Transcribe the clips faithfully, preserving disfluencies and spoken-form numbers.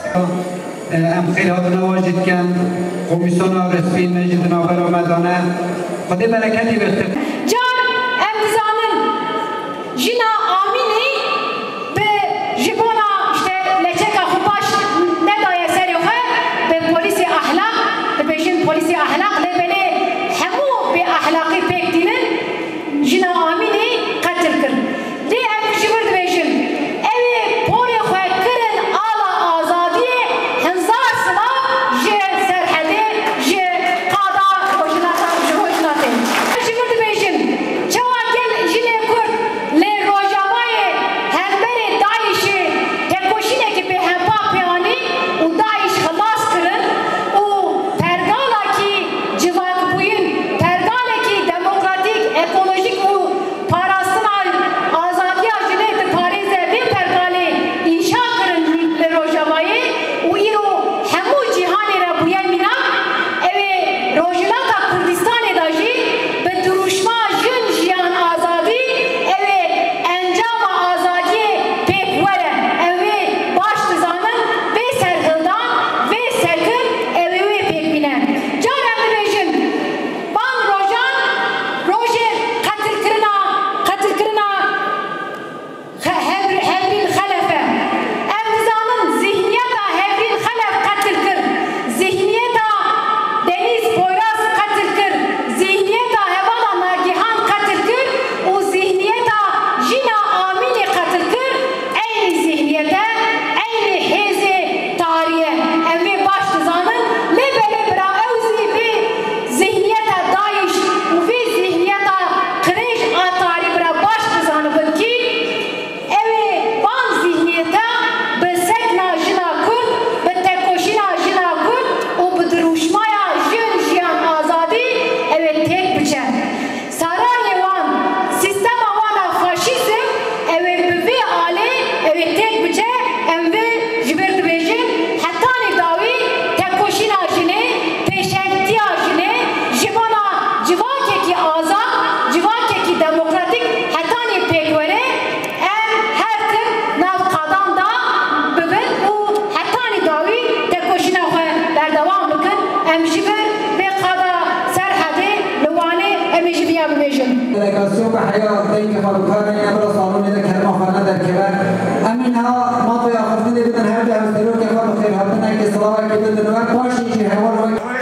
Em xêr hatina we jî dikin, komîsyona resmî me jî di navbera me de ne. Xwedê bereketî bêxtir. Car em dizanin jina Amînî bi ji bona işte leçeka xwe baş nedaye serê xwe, bi polîsê ahlaq, dibêjin polîsê ahlaq, lê belê hemû bê ahlaqî pêk tînin, jina Amînî qetil kir. Lê em ji vir dibêjin, ew ê porê xwe kirin ala azadiyê, hezar silav ji Serhedê, ji qada Rojhilata, ji Rojhilatê. Em ji vir dibêjin, çawa gel jinê Kurd li Rojavayê hemberê DAIŞê tekoşînekî bêhempa pê anî û DAIŞ xilas kirin û pergalakî civakbûyin, pergalekî demokratîk, ekolojîk û parastina azadiya jinê diparêze vê pergalê înşa kirin li Rojavayê û îro hemû cîhanê re bûye mînak. Ew ê Rojhilata Kurdistanê de jî bi dirûşma Jin, Jiyan, Azadî, ew ê encama azadiyê pêk were. Ew ê baş dizanin vê serhildan, vê serhil ew ê wê pêk bîne. Car em dibêjin, van rojan rojê qetilkirina, qetilkirina Xe-, Hev-, Hevrîn Xelef e. Em dizanin zihniyeta Hevrîn Xelef qetil kir, zihniyeta Denîz Poyraz qetil kir, zihniyeta hevala Nagihan qetil kir û zihniyeta jina Amînê qetil kir. Eynî zihniyet e, eynî hêzê tarî ye. Em vê baş dizanin. Lê belê bira ew zî vê zihniyeta DAIŞ û vê zihniyeta qirêj a tarî bira baş dizanibin kî ew ê van zihniyeta bi sekna jina Kurd, bi tekoşîna jina Kurd û bi dirûşmaya Jin, Jiyan, Azadî ew ê têk biçe. Sarariyê wan, sîstema wan a faşîzm, ew ê bi vê alê ew ê têk biçe, em vê ji vir dibêjin, hetanî dawî tekoşîna jinê, pêşengtiya jinê, ji bona civakekî azad, civakekî demokratîk hetanî pêk were, em her tim nav qadan de bibin û hetanî dawî tekoşîna xwe berdewam bikin. Em ji vir vê qada Serhedê li Wanê em ê ji viya bibêjin. Delegasyon bi heya dengê xwe bi kar neyne, bira salonê de kerema xwe nedarkeve. Em ê niha mafê axiftinê bidin her du hevserokê xwe bi xêrhatinekê, silavekê bidin we, paşê jî heval wek. Wê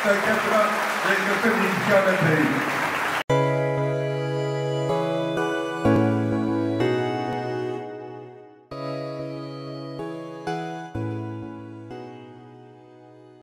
serkefta rêkeftin Îlkî Ameteyî.